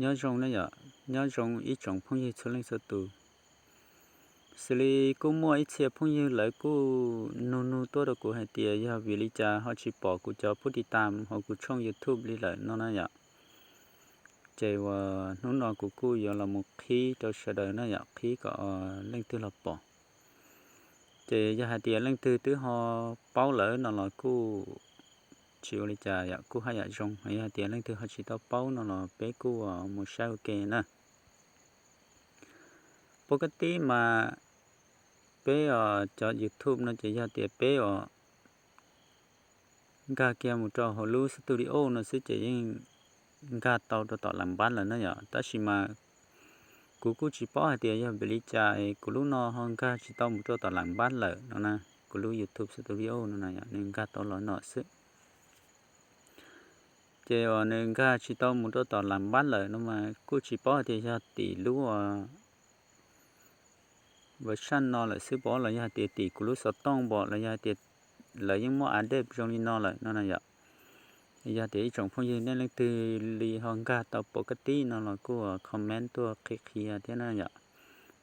Nyob zoo na yom, nyob zoo ib tsoom phooj ywg txhua leej txhua tus. Xws li kuj muaj ib txhia phooj ywg lawv kuj nug nug tuaj rau kuv hais tias yog vim li cas ho tsis pom kuv cov pub tiv tam hauv kuv tshooj YouTube li lawm no na yom. Ces uas hnub no kuv kuj yuav los mus qhib rau sawv daws na yom, qhib kom leej twg los pom. Ces yog hais tias leej twg twb ho paub lawm no los kuj tsis ua li cas yom, kuj haj yam zoo. Yog hais tias leej twg ho tsis tau paub no los peb kuj mus saib ua ke na. Pov ka tib mas peb cov YouTube no ces yog tias peb nkag kiag mus rau hauv lub studio no xwb ces yeej nkag tau rau tom las npab lawm na yom. Tab sis mas kuv kuj tsis paub hais tias yog vim li cas kuv lub no ho nkag tsis tau mus rau tom las npab lawm no na. Kuv lub YouTube Studio no na yom, nws nkag tau los no xwb. Ces uas nws nkag tsis tau mus rau tom las npab lawm no mas kuj tsis paub hais tias yog tim lub version no lawm xwb pom los yog hais tias tim kuv lub xov tooj pom los yog hais tias lawv yeej muab update zoo li no lawm no na yom. Yog tias ib tsoom phooj ywg nej leej twg li ho nkag tau pov ka tib no los kuj comment tuaj qhia qhia thiab na yom.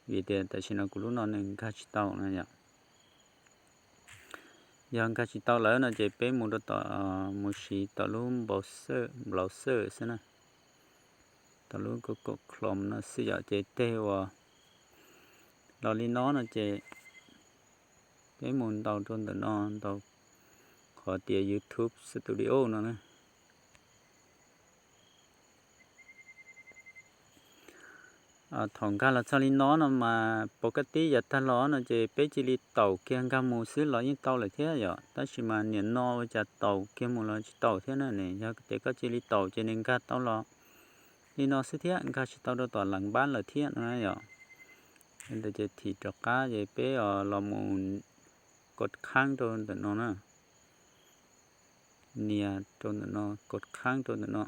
Vim tias tam sim no kuv lub no nws nkag tsis tau no yom. Yog nkag tsis tau lawm no ces peb mus rau tom, mus siv tom lub browser xwb na. Tom lub Google Chrome no xwb yom, ces tej uas los li no no ces peb mus ntaus rau ntawm no, ntaus qhov tias YouTube Studio no na. Thaum nkag los txog li no no mas pov ka tib yav tag los no ces peb cia li taum kiag nkag mus xwb los yeej tau lawm thiab yom. Tab sis mas niam no ua cas taum kiag mus los tsis taus thiab na ne. Yog tias koj cia li taum ces nws nkag tau los li no xwb thiab, nkag tsis tau rau tom las npab lawm thiab no yom. Ntawd ces thim rov qab ces peb los mus kod khaab rau ntawm no na. Nias rau ntawm no, kod khaab rau ntawm no.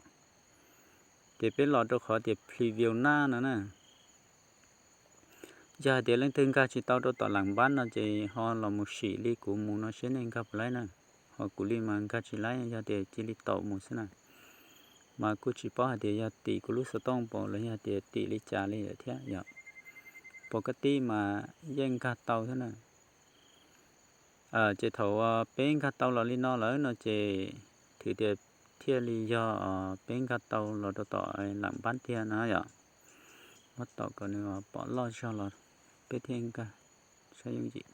Ces peb los rau qhov tias preview na no na. Yog hais tias leej twg nkag tsis tau rau tom las npab no ces ho los mus sim li kuv mus no seb nej nkag puas laib na. Ho kuv li mas nkag tsis laib, yog tias cia li taum mus xwb na. Mas kuj tsis paub hais tias yog tim kuv lub xov tooj pom los yog tias tim li cas li lawm thiab yom. Pov ka tib mas yeej nkag tau thiab na. Ces thaum peb nkag tau los li no lawm no ces thwm tias thiaj li yog peb nkag tau los rau tom las npab tiag no yom. Muab tom kom nws pom loj zog los peb thiaj nkag saib yooj yim.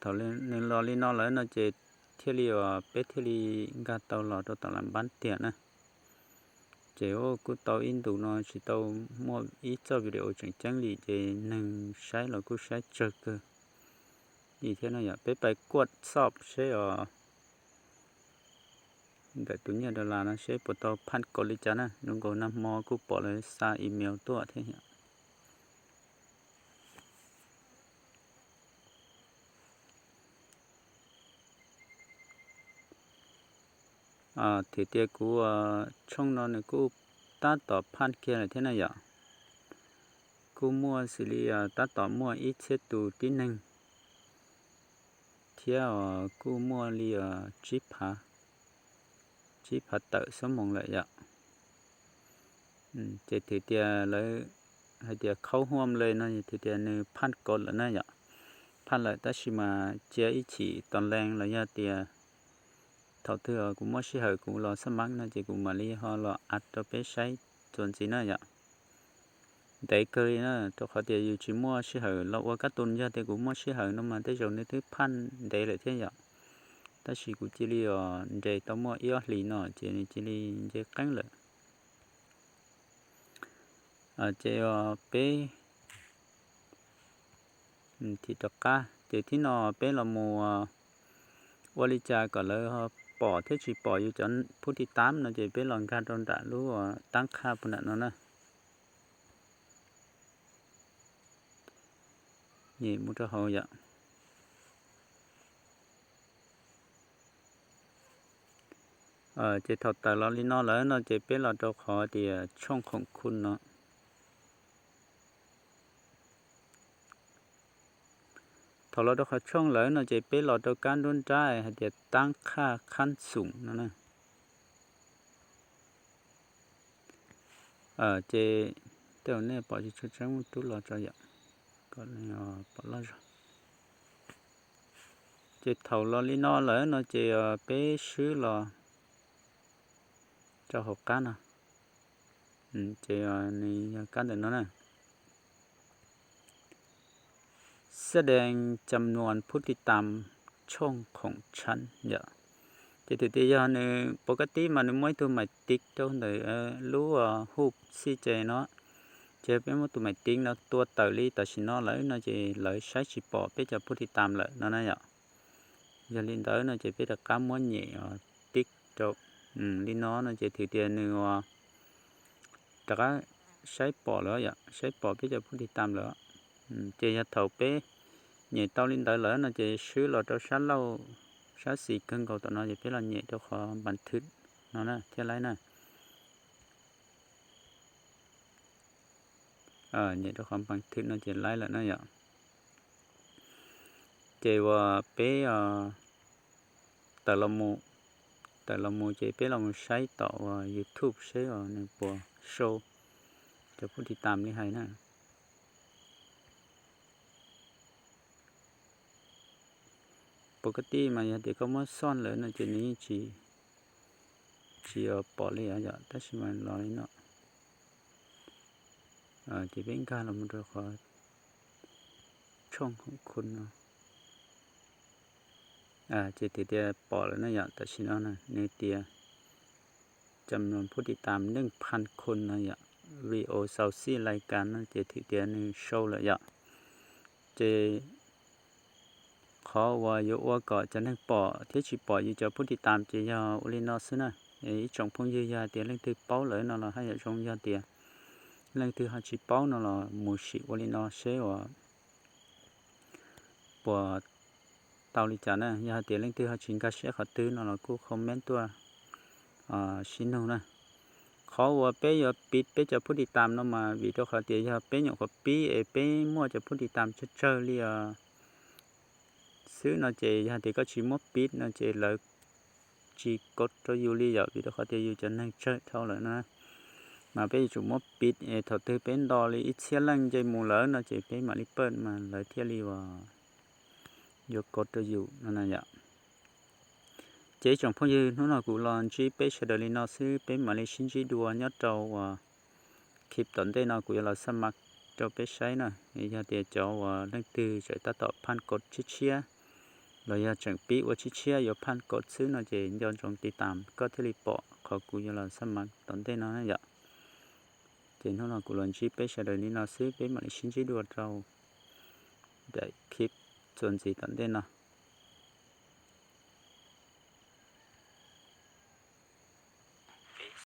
Thaum nws los li no lawm no ces thiaj li uas peb thiaj li nkag tau los rau tom las npab tiag na. Ces kuj tau ib ntus no tsis tau muaj ib txoj video tseem ceeb li ces neeg saib los kuj saib tsawg kawg li thiab no yom. Peb pais kuaj xoj seb os, ntawm tus nyiaj dollar no seb puas tau phaj kod li cas na. Zoo nkaus nag hmo kuj pom lawv xa email tuaj thiab yom. Thwm tias kuv tshooj no nws kuj tab tom phaj kiag lawm thiab na yom. Kuj muaj xws li tab tom muaj ib txhiab tus tib neeg thiab kuj muaj li tsib phav, tsib phav tawm xuab moos lawm yom. Ces thwm tias lawv hais tias khaub huam le no thwm tias nws phaj kod lawm na yom. Phaj lawm tab sis mas cia ib chim tos lees los yog tias thaum twg kuv muaj sij hawm kuv los xab mab no ces kuv mam li ho los a rau peb saib txuas ntxiv na yom. Ntev kawg li na, rau qhov tias yus tsis muaj sij hawm los ua kab tus. Yog tias kuv muaj sij hawm no mas tej zaum nws twb phaj ntev lawm thiab yom. Tab sis kuv cia li os nres tau muaj ib ob hlis no ces nws cia li nce qeeb lawm. Ces peb thim rov qab ces thib no peb los mus ua li cas kom lawv pom thiab tsis pom yus cov phub tiv tab no ces peb los nkag rau nram lub tab qha puag nram no na. Mus rau hauv yom. Ces thaum tawm los li no lawm no ces peb los rau qhov tias tshooj khoom khu no. Thaum los rau qhov tshooj lawm no ces peb los rau kab nruab nrab hais tias tab qhaj khab xoom no na. Ces tej zaum nej pom tsis tshua tseeb, muab rub los tso yom, kom pom loj zog. Ces thaum los li no lawm no ces peb swb los rau hauv qab no, ces nws yog kab ntawm no na. แสดงจำนวนผู้ติดตามช่องของฉัน yom. Ces tias yog nws pov kab tib mas nws muaj ib tug mais tiv rau ntawm lub hub xij ces no, ces peb muab tus mais tiv no tua tawm li tam sim no lawm no ces lawv saib tsis pom peb cov phuj tiv tam lawm no na yom. Yog li ntawd no ces peb rov qab muab nyem tib rau li no no ces thwm tias nws rov qab saib pom lawm yom, saib pom peb cov phuj tiv tam lawm. Ces yog thaum peb nyem tau li ntawd lawm no ces swb los rau sab lauj, sab xis kawg nkaus tom no ces peb los nyem rau qhov npas thwm no na thiaj laib na. Nyem rau qhov npas thwm no ces laib lawm na yom. Ces uas peb tawm los mus, tawm los mus ces peb los mus saib tom uas YouTube seb uas nws puas sau cov phuj tiv tam li hais na. Pov kab tib mas yog tias koj muab xoj lawm no ces nws yeej tsis, tsis pom li yom, tab sis mas los li no ces peb nkag los mus rau qhov tshooj khoom khun no ces tias tias pom lawm na yom. Tam sim no nws tias จำนวนผู้ติดตาม หนึ่งพันคน no yom, video xaus xij lais kas no ces thwm tias nws sau lawm yom. Ces qhov uas yuav ua kom cov neeg pom thiab tsis pom yus cov phuj tiv tam ces yog ua li no xwb na. Ib tsoom phooj ywg yog hais tias leej twg paub lawm no los haj yam zoo, yog tias leej twg ho tsis paub no los mus sim ua li no seb uas puas tau li cas na. Yog hais tias leej twg ho tsis nkag siab qhov twg no los kuj comment tuaj sib nug na. Qhov uas peb yuav piv peb cov phuj tiv tam no mas vim rau qhov tias yog peb nyuam qhuav pib es peb muaj cov phuj tiv tam tsawg tsawg li os xwb no ces yog tias koj tsis muab piv no ces lawv tsis kov rau yus li yom, vim rau qhov tias yus cov neeg tsawg dhau lawm na. Mas peb yuav tsum muab piv es thaum twg peb nto li ib txhiab leej nce mus lawm no ces peb mam li pawj mas lawv thiaj li uas yuav kov rau yus no na yom. Ces ib tsoom phooj ywg, hnub no kuv los ntsib peb sawv daws li no xwb, peb mam li sib ntsib dua nyob rau uas clip tom ntej no kuv yuav los xab mav rau peb saib na. Yog tias cov uas leej twg tseem tab tom phaj kov tshiab tshiab los yog tseem pib ua tshiab tshiab yuav phaj kov xwb no ces nco ntsoov tiv tam koj thiaj li pom qhov kuv yuav los xab mav tom ntej no yom. Ces hnub no kuv los ntsib peb sawv daws li no xwb, peb mam li sib ntsib dua rau daim clip txuas ntxiv tom ntej no.